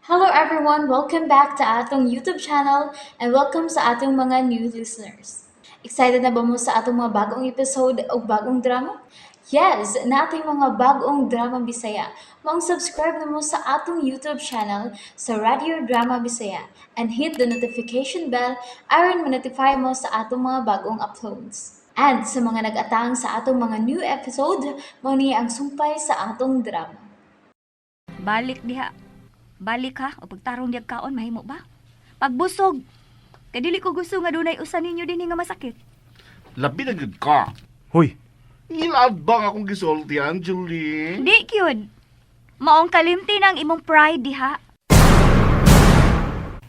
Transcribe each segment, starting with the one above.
Hello everyone! Welcome back to atong YouTube channel and welcome sa atong mga new listeners. Excited na ba mo sa atong mga bagong episode o bagong drama? Yes, naa tay mga bagong drama Bisaya. Maong subscribe na mo sa atong YouTube channel sa Radio Drama Bisaya and hit the notification bell aron ma-notify mo sa atong mga bagong uploads. And sa mga nag-atang sa atong mga new episode, mao ni ang sumpay sa atong drama. Balik diha. Balik ha, o pagtarong diag kaon, mahimo ba? Pagbusog. Kay dili ko gusto nga dunay usa ninyo dinhi nga masakit. Labi na gud ka. Hoy, Ngilad ba nga akong gisulti, Angeline? Di gyud. Maong kalimti ng imong pride diha.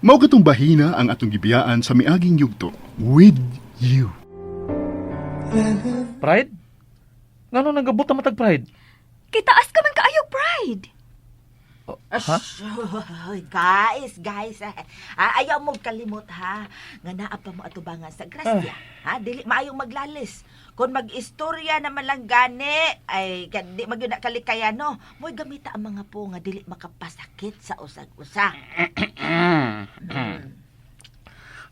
Mao katong bahina ang atong gibiyaan sa miaging yugto with you. Pride? Ngano nagabot na matag pride? Kitaas ka man kaayo pride. Ha? Hoy, guys, guys. Ah, ayaw mo kalimot ha. Nga naa pa mo atubangan sa grasya. Ha, dili maayong maglalis. Kung mag-istorya naman lang gani, ay di magyud na kalikayan no. Mo'y gamita ang mga po nga dili makapasakit sa usag-usa.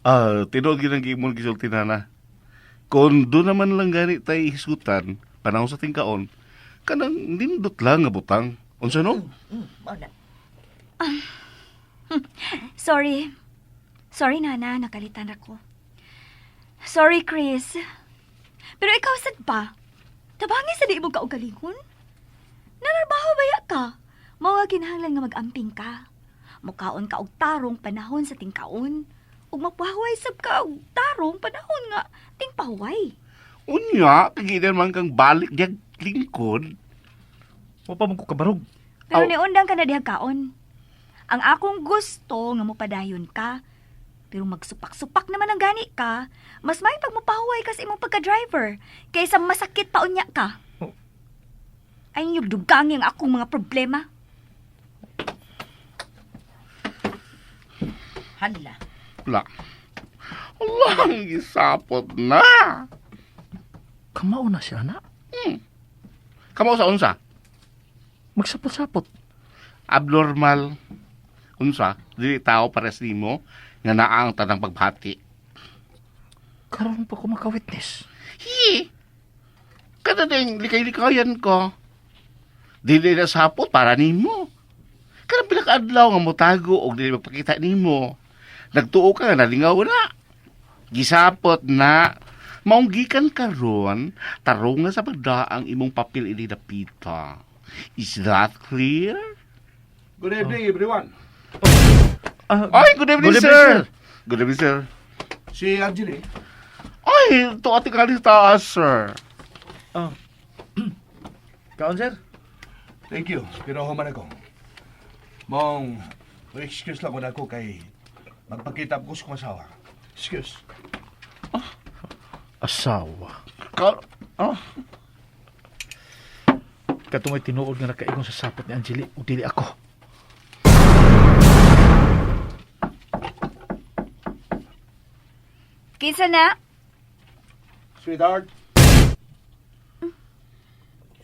Ah, tinuod gyud ang imong gisulti, nana. Kung doon naman lang gani tay hisgutan, panahon sa tingkaon, kanang nindot lang nga butang. Unsa no? Mao na. Sorry. Sorry, Nana. Nakalitan ako. Sorry, Chris. Pero ikaw sad ba? Tabangi sa di mo kaugalingon? Nanarbaho baya ka? Mao nga kinahanglan nga mag-amping ka. Mukaon ka og tarong panahon sa tingkaon. Ug mapahuway sab ka og tarong panahon nga tingpahuway. Unya, kagidan man kang balik diag lingkod. Wa pa man ko kabarog. Pero Aw. niundang ka na diha kaon. Ang akong gusto nga mopadayon ka. Pero magsupak-supak naman ang gani ka, mas may pagmupahuway ka sa imong pagka-driver kaysa masakit pa unya ka. Oh. Ay dugangi ang akong mga problema. Hala. La. Allah, ang gisapot na. Kamao na siya na. Kamao sa unsa? Magsapot-sapot. Abnormal. Unsa? Dili tao pares nimo nga naa ang tanang pagbati. Karon pa ko maka-witness. Hi! Kada ding likay-likayan ko. Dili na sapot para nimo. Kanang pila ka adlaw nga motago og dili magpakita nimo. Nagtuo ka nga nalingaw na. Gisapot na. Maong gikan karon, tarong na sa pagdaang imong papel ini dapita. Is that clear? Good evening, everyone. Ah, Ay, good evening, Good evening, sir. Good evening, sir. Si Angeli, Ay, to ati ka taas, sir. Kaon, sir? Thank you. Pero human ako. Mong, excuse lang ko na ako kay magpakita ko sa kong asawa. Excuse. Asawa. Ka oh, Katong may tinuod nga nakaingon sa sapot ni Angeli ug dili ako. Kinsa na? Sweetheart,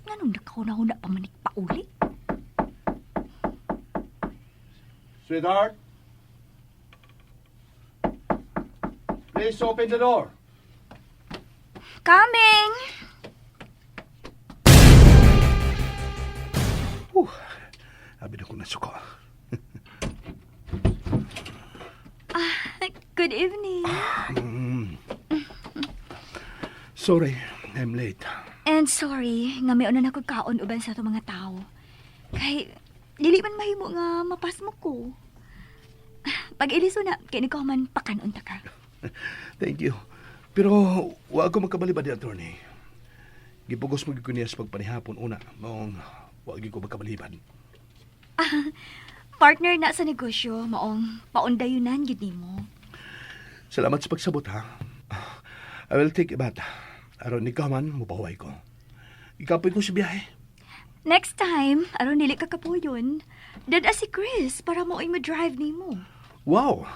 Nganong nakahuna-huna pa manik pauli? Sweetheart. Please open the door. Coming! Whew. Abi na ko nasuko. Good evening. Sorry, I'm late. And sorry, nga may una na ko kaon uban sa atong mga tao. Kay, dili man mahimo nga mapasmo ko. Pag iliso na, kay ikaw man pakanon ta ka. Thank you. Pero wa ko magkabalibad ni attorney. Gipugos mo gyud ko niya sa pagpanihapon una. Maong wa gyud ko magkabalibad. Partner na sa negosyo, maong paundayunan gyud nimo. Salamat sa pagsabot ha. I will take a bath. Aron ikaw man, mupahuway ko. Ikapoy ko sa biyahe. Next time, aron dili ka kapuyon, dad-a si Chris para mo mo drive nimo. Wow!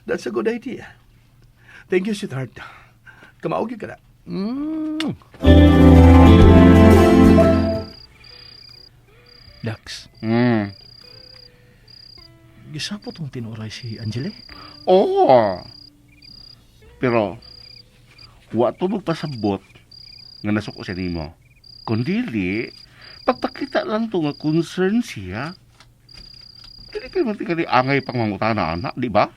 That's a good idea. Thank you, sweetheart. Kamao gyud ka na. Dax, Gisapot tong tinuray si Angeli. Oo. Pero, wa to magpasabot nga nasuko siya nimo. Kung dili, pagpakita lang to nga concern siya. Dili kayo man tingali angay pang mangutana, anak, di ba?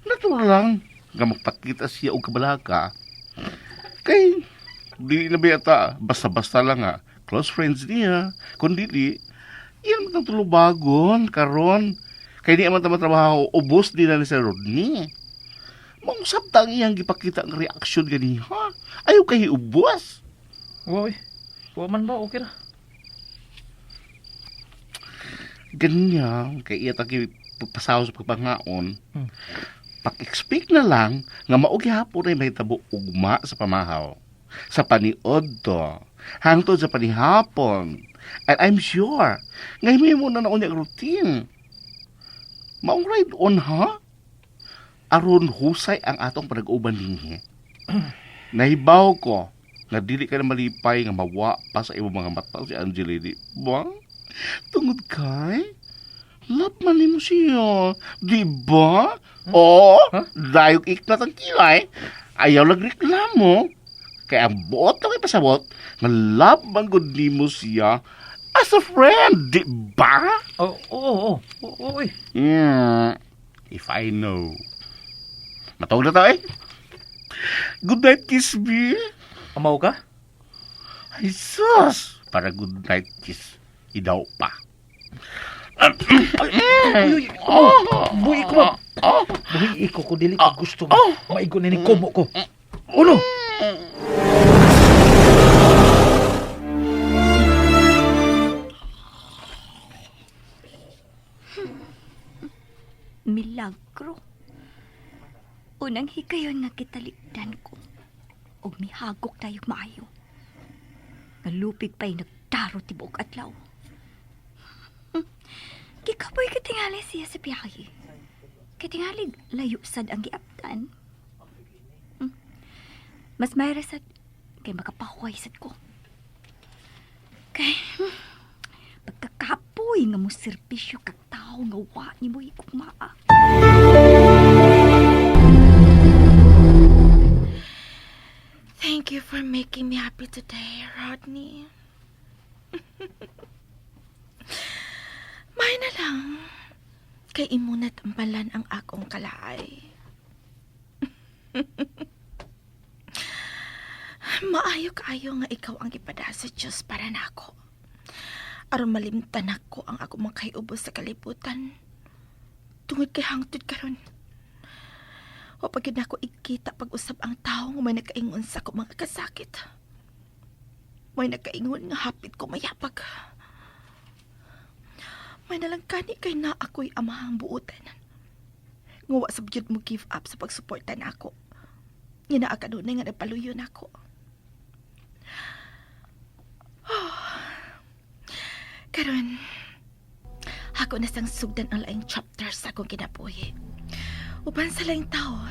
Natural lang nga magpakita siya og kabalaka. Kay, dili na ba yata, basta-basta lang nga, close friends niya. Kung dili, iyan man tulubagon, karon. Kay di man ta matrabaho, ubos din na ni Sir Rodney. Mausap ta ang iyang gipakita ang reaksyon ganiha. Ayaw kay ubos. Wa oy. Wa man ba okay ra. Ganyan, kay iya ta kay pagpasaw sa pagpangaon. Pag-expect na lang nga mao gihapon ay mahitabo ugma sa pamahaw. Sa paniod to. Hangtod sa panihapon. And I'm sure, ngayon may mo na naon yung routine. Maong ride on ha? Aron husay ang atong panag-uban dinhi. Nahibaw ko nga dili ka na malipay nga mawa pa sa imong mga mata si Angeli, di ba? Tungod kay love man nimo siya, di ba? Oo, Huh? dayog iknat ang kilay. Ayaw nagreklamo. Kaya ang buot na kay pasabot, nga love man gud nimo siya as a friend, di ba? Oo, oo, oo. Oo, oy. If I know. Matawag na tayo eh. Good night, kiss me. Amaw ka? Ay, sus! Para good night kiss. Idaw pa. Ay, uy, oh, buhi ko ba? Buhi ko ko dili ka gusto mo. Maigo ni kumo ko. Uno. Milagro. Unang hikayon nga kitalikdan ko. Og mihagok tayo maayo. Nalupig pa'y nagtaro tibuok adlaw. Gikapoy katingali siya sa biyahe. Katingali layo sad ang giabtan. Mas mayra sad kay makapahuway sad ko. Kay pagkakapoy nga mo serbisyo kag tawo nga wa ni mo higugmaa. Thank you for making me happy today, Rodney. May na lang. Kay imo na tampalan ang akong kalaay. Maayo kaayo nga ikaw ang gipada sa Diyos para nako. Aron malimtan nako ang ako makaiubos sa kalibutan. Tungod kay hangtod karon. Wa pa gyud nako ikita pag-usab ang tawo nga may nakaingon sa ako mga kasakit. May nakaingon nga hapit ko mayapag. May nalang kani kay na ako'y amahang buotan. Nga wa sab gyud mo give up sa pagsuporta nako. Nga naa kanunay nga nagpaluyo nako. Karon, ako na sang sugdan ang laing chapter sa akong kinabuhi. Uban sa laing tao,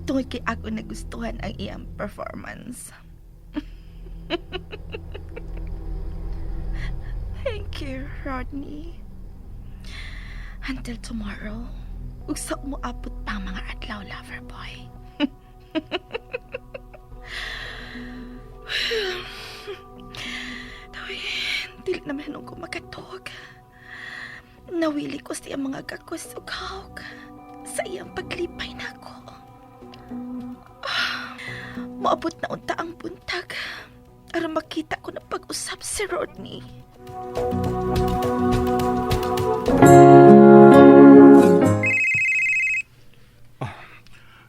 tungod kay ako nagustuhan ang iyang performance. Thank you, Rodney. Until tomorrow, ug sa umuabot pa ang mga adlaw, lover boy. Uy, dili naman ko makatog. Nawili ko sa iyang mga gakos ug hawk sa iyang paglipay nako. Ah, moabot na unta ang buntag aron makita ko na pag-usap si Rodney.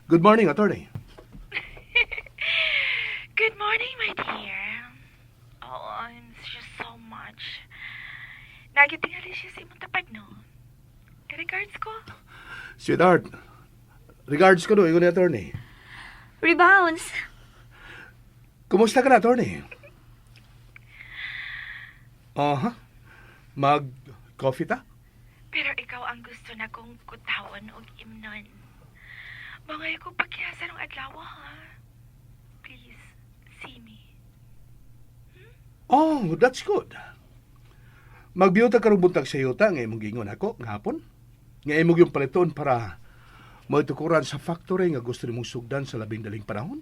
Good morning, attorney. Good morning, my dear. Oh, I miss you so much. Nagitingali siya sa imong tapad, no? Regards ko. Sweetheart, regards ko do, ni attorney. Rebounds! Kumusta ka na, attorney? Aha. Mag-coffee ta? Pero ikaw ang gusto na kong kutawan og imnon. Mga ko pagkiyasa ng adlaw, ha? Please, see me. Oh, that's good. Magbiyo ta karong buntag sa yuta nga imong giingon ako ngahapon. Nga imong yung paliton para maitukuran sa factory nga gusto nimong sugdan sa labing daling panahon?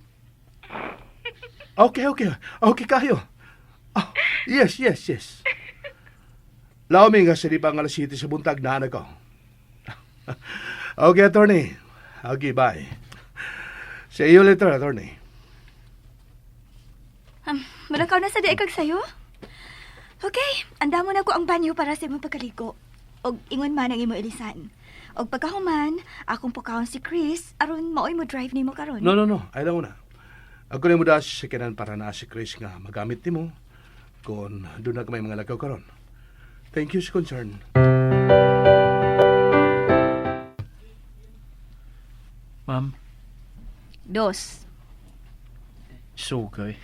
Okay, okay. Okay kayo. Ah, yes, yes, yes. Laoming nga sa di pa nga alas 7 sa buntag na ko. Okay, attorney. Okay, bye. See you later, attorney. Malakaw na sa di kag sayo. Okay, andamo na ko ang banyo para sa imong pagkaligo. Og ingon man ang imo ilisan. Og pagkahuman, akong pukahon si Chris aron maoy mo drive nimo karon. No, no, no. Ay lang na. Ako na mo das sa kinan para na si Chris nga magamit nimo kung doon na ka may mga lakaw karon. Thank you sa concern. Ma'am, Dos. sugay.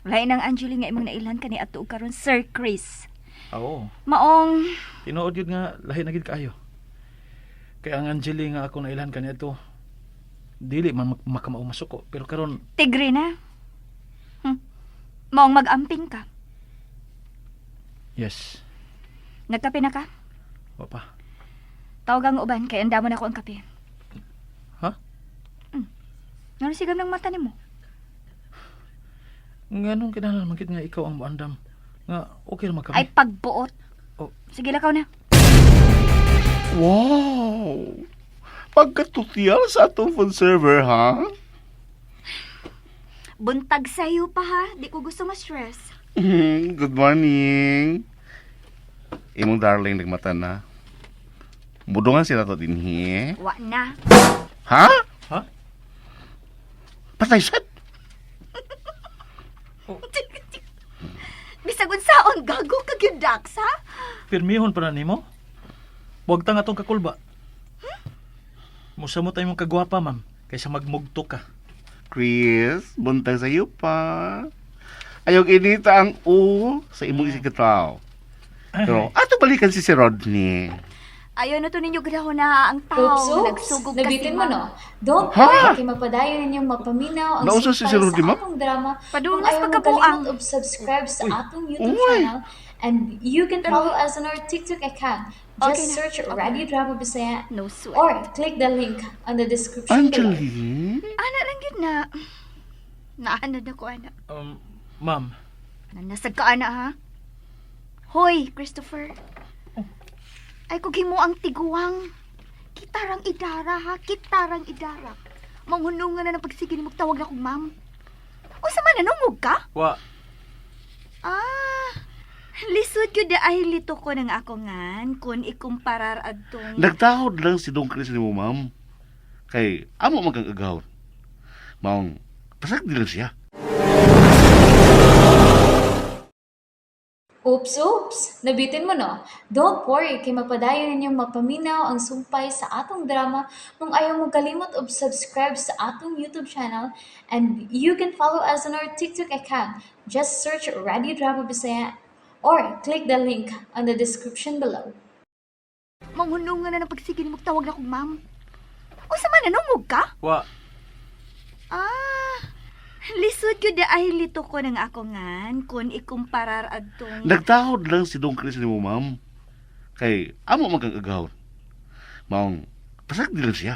Lain ang Angeline nga imong nailan kani ato karon Sir Chris. Oo. Maong Tinuod yun nga, lahi na gid kaayo. Kaya ang Angeli nga ako nailhan kaniadto, dili man makamao masuko. Pero karon tigre na. Maong mag-amping ka. Yes. Nagkape na ka? Wa pa. Tawag ang uban kay andamo na ko ang kape. Ha? Ngano sigam ng mata nimo? Nganong kinahanglan man gid nga ikaw ang muandam? Nga okay ra man kami. Ay pagbuot. Oh. Sige lakaw na. Wow! Pagkatutyal sa atong phone server, ha? Buntag sayo pa ha. Di ko gusto ma-stress. Good morning. Imong darling nagmata na. Mudungan sila to dinhi. Wa na. Ha? Ha? Patay sad. Bisag unsaon gago ka gyud Dax, ha? Pirmihon pa na nimo? Huwag tang atong kakulba. Musamot ay mong kagwapa, ma'am, kaysa magmugto ka. Chris, buntag sa iyo pa. Ayog inita ang U sa imong isig katao. Pero ato balikan si si Rodney. Ayaw na to ninyo gudahon na ang tao. Oops, oops. Nagsugog kasi, Nabitin mo, ma'am. no? Don't Ha? worry, kay mapadayon ninyong mapaminaw ang Nausa si sumpay Sir Rudy, sa ma'am? atong drama. Kung Padunglas ayaw mo pagkabuang. kalimot og subscribe sa atong YouTube Uy. channel and you can follow us on our TikTok account. Just Okay na. search Radio Drama Bisaya No sweat. or click the link on the description below. Angeline? Ana lang gyud na. Naanad ako, ana. Ma'am, Nanasag ka, ana, ha? Hoy, Christopher. Ay, kung himo ang tiguang. Kitarang idara, ha? Kitarang idara. Manghunungan na ng pagsige ni tawag na kong ma'am. Unsa man nanungog ka? wa. Ah, lisod gyud ay lito ko ng ako ngan kun ikumparar adtong Nagtahod lang si Don Chris nimo, ma'am. Kay amo man kang agawon. Maong pasag di lang siya. Oops, oops! Nabitin mo, no? Don't worry, kay mapadayon ninyong mapaminaw ang sumpay sa atong drama kung ayaw mo kalimot og subscribe sa atong YouTube channel and you can follow us on our TikTok account. Just search Radio Drama Bisaya or click the link on the description below. Manghunungan na ng pagsige ni tawag na kong ma'am. Unsa man nanungog ka? Wa. Ah, lisod gyud ay lito ko ng ako ngan kun ikumparar adtong Nagtahod lang si Don Chris nimo, ma'am. Kay amo man kang agawon. Maong pasag di lang siya.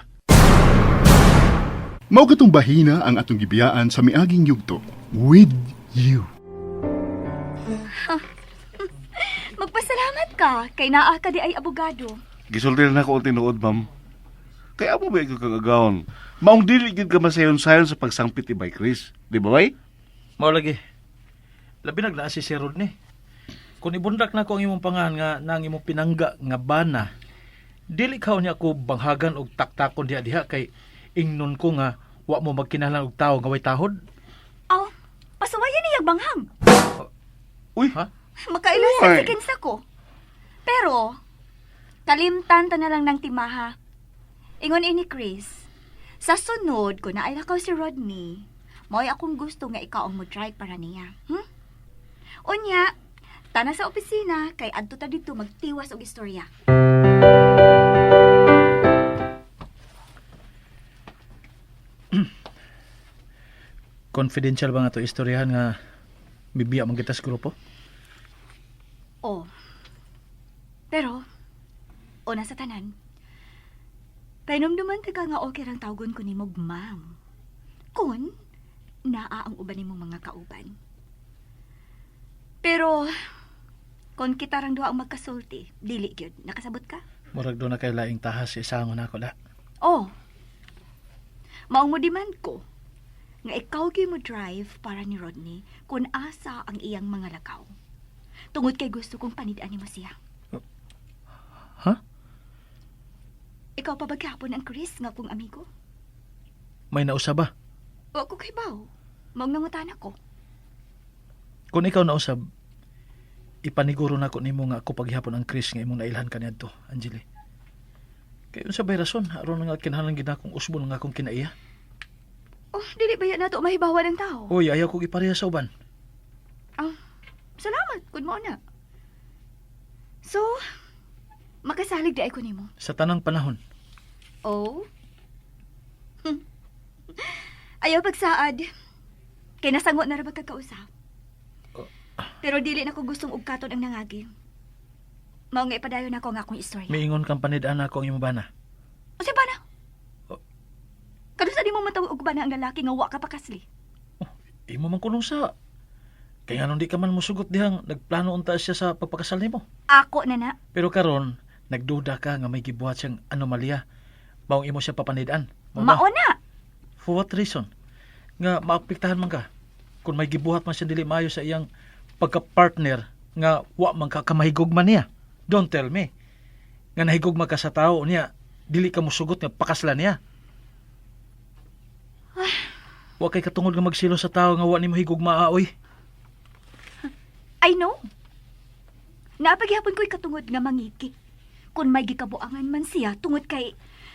Mao katong bahina ang atong gibiyaan sa miaging yugto with you. Magpasalamat ka kay naa ka di ay abogado. Gisulti na ako ang tinuod, ma'am. Kay amo ba ikaw kang agawon? Maong dili gyud ka masayon-sayon sa pagsangpit ni Bay Chris. Di ba, bay? Mao lagi. Labi naglaa si Sir Rodney. Kung ibundak na ko ang imong pangalan nga na ang imong pinangga nga bana, dili ka niya ko banghagan og taktakon diha diha kay ingnon ko nga wa mo magkinahanglan og tawo nga way tahod. Aw, pasuwayan niya banghang. Uy, Ha? Makaila sa Uy. sikinsa ko. Pero kalimtan ta na lang ng timaha. Ingon ini Chris. Sa sunod ko na ay lakaw si Rodney. Mao'y akong gusto nga ikaw ang mo-drive para niya. Unya, tana sa opisina kay adto ta didto magtiwas og istorya. Confidential ba nga to istoryahan nga bibiya man kita sa grupo? Oh. Pero, Una sa tanan. Pahinumduman ta ka nga okay rang tawgon ko nimog ma'am. Kun naa ang uban nimong mga kauban. Pero kung kita rang duha ang magkasulti, dili gyud. Nakasabot ka? Murag doon na kay laing tahas isangon ako da. Oh. Maong mo demand ko nga ikaw gyud mo drive para ni Rodney kung asa ang iyang mga lakaw. Tungod kay gusto kong panid-an nimo siya. Ha? Ikaw pa ba gihapon ang Chris nga akong amigo? May nausa ba? Wa ko kay baw. Maong nangutana ko. Kung ikaw nausab, ipaniguro na ko nimo nga ako paghihapon ang Chris nga imong nailhan kaniadto, Angeli. Kay unsa bay rason aron nga kinahanglan gid akong usbon nga akong kinaiya? Oh, dili ba yan nato mahibawan ang tao? Uy, ayaw kog ipareha sa uban. Ah, salamat kun mao na. So, makasalig di ay ko nimo. Sa tanang panahon, Oh? Ayaw pagsaad. Kay nasango na ra ba kagkausap. Pero dili na ko gustong ugkaton ang nangagi. Mao nga ipadayon nako ang akong istorya. Miingon kang panid-an ako ang imong bana. O siya bana? Oh. Kano sa di mo matawag og bana ang lalaki nga wa ka pakasli? Oh, imo man kunong sa. Kay nganong di ka man mosugot dihang nagplano unta siya sa pagpakasal nimo. Ako na na. Pero karon nagduda ka nga may gibuhat siyang anomalya. Maong imo siya papanid-an. Mao ba? Mao na. For what reason? Nga maapektahan man ka. Kung may gibuhat man siya dili maayo sa iyang pagka-partner nga wa man ka kamahigog man niya. Don't tell me. Nga nahigog man ka sa tao niya, dili ka musugot nga pakasla niya. Wa kay katungod nga magsilo sa tao nga wa nimo higugmaa oy. I know. Napaghihapon ko'y katungod nga mangiki. Kung may gikabuangan man siya tungod kay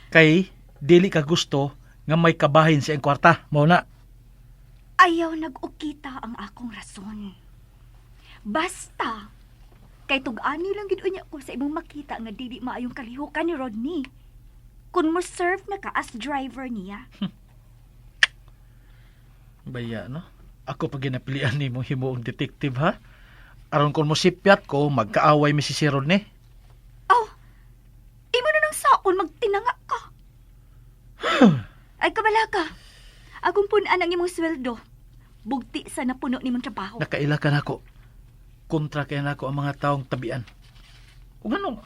Kay dili ka gusto nga may kabahin sa iyang kwarta. Mao na. ayaw nag-ukita ang akong rason. Basta, kay tug-ani lang gid unya ko sa imong makita nga dili maayong kalihukan ni Rodney. Kung mo serve na ka as driver niya. Baya no. Ako pag ginapilian nimo himuong detective ha. Aron kon mo sipyat ko magkaaway mi si si Rodney. Oh, imo na nang saon magtinanga ka. Ay kabala ka. Akong punan ang imong sweldo. Bugti sa napuno nimong trabaho. Nakaila ka nako. Kontra kay nako ang mga taong tabian. Ug anong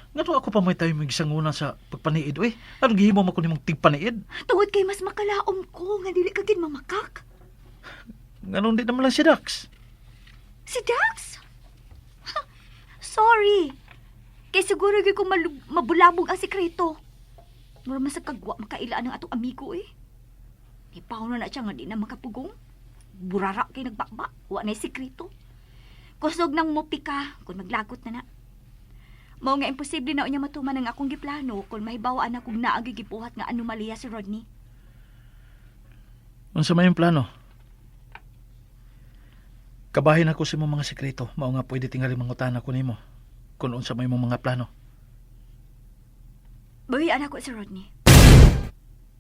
Ngadto ako pa may tayo magisanguna sa pagpaniid oy. Anong gihimo man ko nimong tigpaniid? Tungod kay mas makalaom ko nga dili ka gid mamakak. Nganong di naman lang si Dax? Si Dax? Ha, sorry. Kay siguro gyud kung mabulabog ang sikreto. Mura man sa kagwa makailaan ang atong amigo eh. Ipaw na na siya nga di na makapugong. Burara kay nagbakba. Wa na'y sikreto. Kusog nang mupika kung maglagot na na. Mao nga imposible na unya matuman ang akong giplano kung mahibawaan akong naagi gibuhat nga anomalya si Rodney. Unsa may imong plano? Kabahin ako sa imong mga sekreto. Mao nga pwede tingali mangutana ko nimo kung unsa may imong mga plano. Bawian ako si Rodney.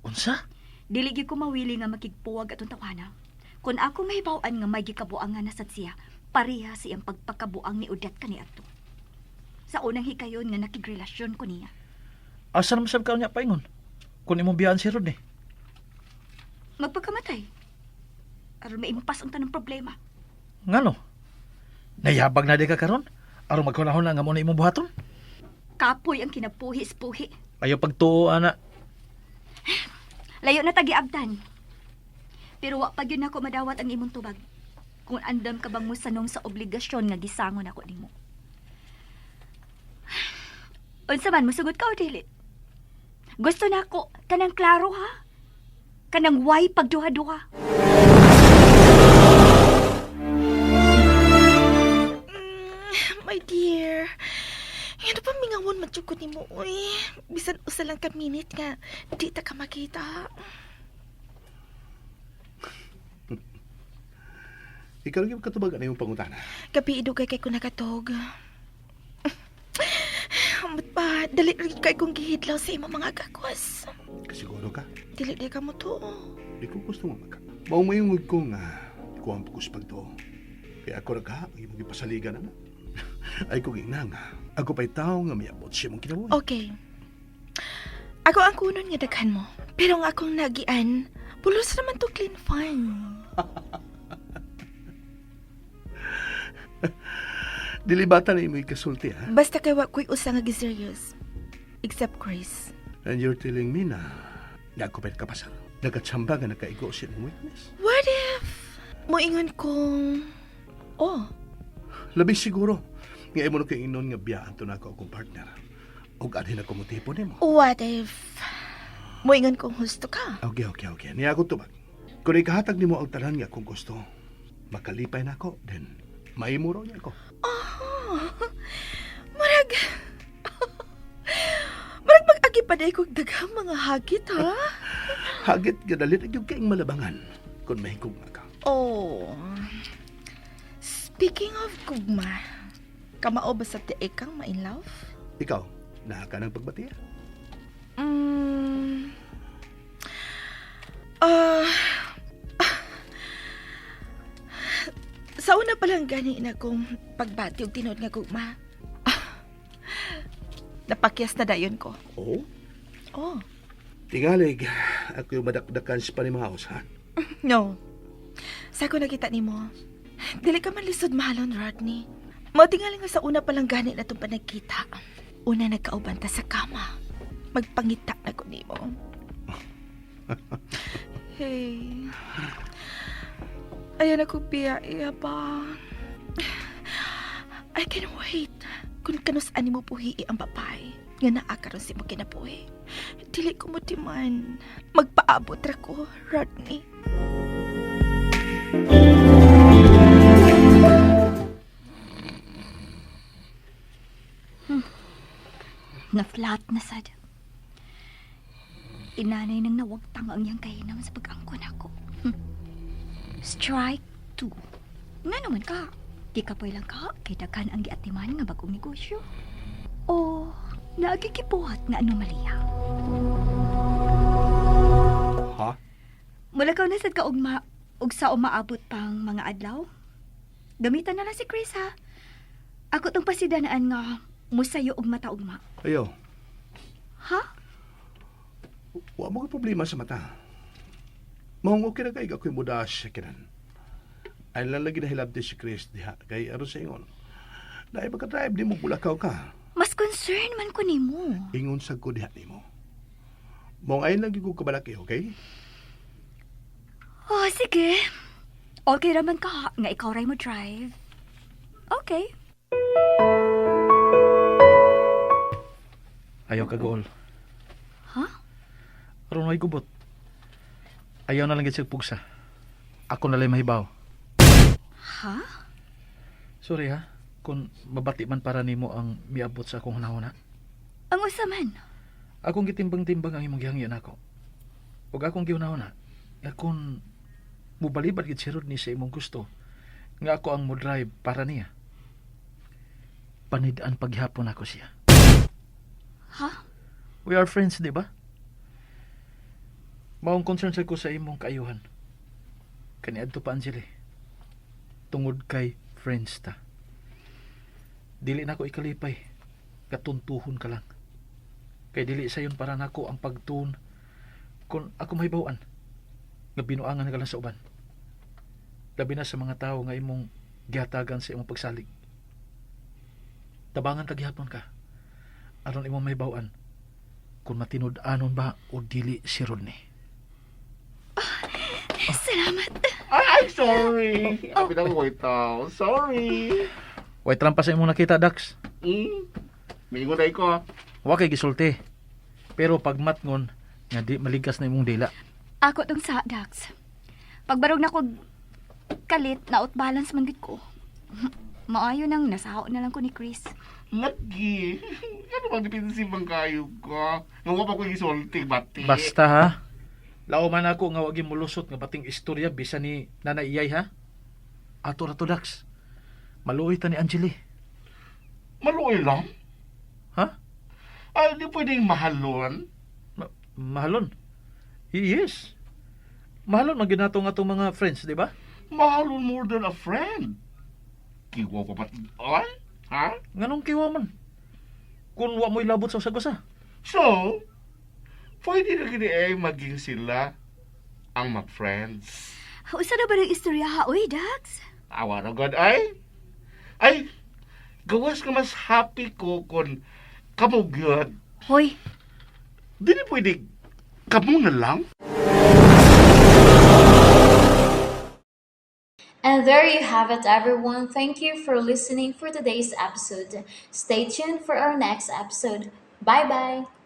Unsa? Dili gyud ko mawili nga makigpuwag atong tawana. Kung ako mahibaw-an nga may gikabuangan na sad siya, pareha sa iyang pagpakabuang ni Odette kaniadto. Sa unang hikayon nga nakigrelasyon ko niya. Asa naman sab ka niya paingon? Kung imong biyaan si Rodney. Magpagkamatay. Aron maimpas ang tanang problema. Ngano? Nayabag na di ka karon? Aron maghunahon na nga mo na imong buhaton? Kapoy ang kinapuhi sa puhi. Ayaw pagtuo ana. Layo na tagiabtan. Pero wa pa gyud nako madawat ang imong tubag. Kung andam ka bang mosanong sa obligasyon nga gisangon ako nimo. Unsa man mosugot ka o dili? Gusto nako kanang klaro ha. Kanang way pagduha-duha. My dear, ngano pa mingawon man jud ko nimo uy. Bisan usa lang ka minute nga di ta ka makita. Ikaw lang yung katubag na yung pangutana. Gabi idugay kay ko nakatog. Amot pa, dali rin kay kong gihidlaw sa imong mga gakwas. Kasiguro ka, Dili di ka mo to. di ko gusto nga maka. Mao mayungod ko nga, ko ang pagkus pagtuo. Kaya ako nagha, ang imong gipasaligan na. Ay ko ginang, Ako pa'y tao nga miabot siya mong kinabuhi. Okay. Ako ang kunon nga daghan mo. Pero ang akong nagian, pulos naman to clean fun. Dili bata na imoy kasulti, ha? Basta kay wa ko'y usa nga gi-serious. Except Chris. And you're telling me na nga ako pa'y kapasar. Nagatsamba nga nakaigo siya mong weakness. What if moingon kong oh, Labi siguro nga imo na kay ingnon nga biyaan to na ako akong partner. Og adhin ako motipo nimo. What if moingon kong husto ka? Okay. Niya ako tubag. Kung ikahatag nimo ang tanan nga akong gusto, makalipay na ako, then maimuro niya ako. Oh, murag murag mag-agi pa day kog daghang mga hagit, ha? Hagit gadalit ang kaing malabangan kung mahigugma ka. Oh. Speaking of gugma, kamao ba sa tiay kang ma-in love? Ikaw, naa ka ng pagbatiya. Ah. Sa una pa lang gani na kong pagbati og tinuod nga gugma. Ah, napakyas na dayon ko. Oo. Oh. Tingalig, ako yung madakdakan sa panimaos, ha? No. Sa ko nakita nimo, dili ka man lisod mahalon, Rodney. Mao tingali nga sa una pa lang gani na itong panagkita. Una nagkauban ta sa kama. Magpangita na ko nimo. Hey. Ayan ako, Pia. Iya pa. I can wait. Kung kanus ani mo puhii ang babae, nga naa karon si mo kinabuhi. Dili ko mo timan. Magpaabot ra ko, Rodney. Na-flat na sad. Inanay nang nawagtang ang iyang kahinam sa pag-angkon ako. Strike two. Nga naman ka. Di ka lang ka, kay daghan ang giatiman nga bagong negosyo. O, nagigibuhat nga anomalya. Ha? Mula ka na sad ka ugma, ug sa umaabot pang mga adlaw. Gamitan na lang si Chris ha. Ako tong pasidanaan nga musayo og mata ugma. Ayo, Ha? wa mo kay problema sa mata. Maong okay na kay ako'y mudas sa kinan. Ay lang lagi nahilabti si Chris diha kay aron sa ingon. Dahil pagka-drive di mo bulakaw ka. Mas concern man ko nimo. Ingon sa ko diha nimo. Maong ayon lang gyud ko kabalaki, okay? Oh, sige. Okay raman ka nga ikaw ray mo drive. Okay. Ayaw ka gool. Ha? Aron way gubot. Ayaw na lang gid siya pugsa. Ako na lang mahibaw. Ha? Sorry ha, kung mabati man para nimo ang miabot sa akong hunahuna. Ang usa man. Akong gitimbang-timbang ang imong gihangyo nako. Ug akong gihunahuna nga kung mubalibad gid si Rodney sa imong gusto, nga ako ang mo-drive para niya. Panid-an paghapon ako siya. Ha? We are friends, di ba? Maong concern sa ko sa imong kaayuhan. Kaniadto pa Angeli. Tungod kay friends ta. Dili na ko ikalipay. Katuntuhon ka lang. Kay dili sayon para nako ang pagtuon kung ako mahibaw-an nga binuangan ka lang sa uban. Labi na sa mga tawo nga imong gihatagan sa imong pagsalig. Tabangan ka gihapon ka aron imong mahibaw-an kung matinud-anon ba o dili si Rodney. Salamat. Ay, I'm sorry. Abi na ko itaw. Sorry. Way trampa sa imong nakita, Dax. Mingon na ko. Wa kay gisulti. Pero pagmatngon nga di maligas na imong dila. Ako tong sa Dax. Pagbarog na ko kalit, na outbalance man gid ko. Maayo nang nasaho na lang ko ni Chris. Lagi. Ano bang defensive bang kayo ko? Nga wa pa ko gisulti bati. Basta ha. Lao man ako nga wagi mulusot nga bating istorya bisa ni Nanay Iyay ha. Ato ra to Dax. Maluoy ta ni Angeli. Maluoy lang. Ha? Ay, di pwedeng mahalon. Mahalon. Yes. Mahalon man gyud nato nga atong mga friends, di ba? Mahalon more than a friend. Kiwa pa ba? Ay? Ha? Nganong kiwa man? Kung wa mo'y labot sa usag-usa. So, pwede na gini eh maging sila ang mag-friends. Usa na ba ng istorya ha, oy, Dax? Awa na God ay. Ay, gawas nga mas happy ko kung kamo gyud. Hoy, Dili pwede kamo na lang. And there you have it, everyone. Thank you for listening for today's episode. Stay tuned for our next episode. Bye bye.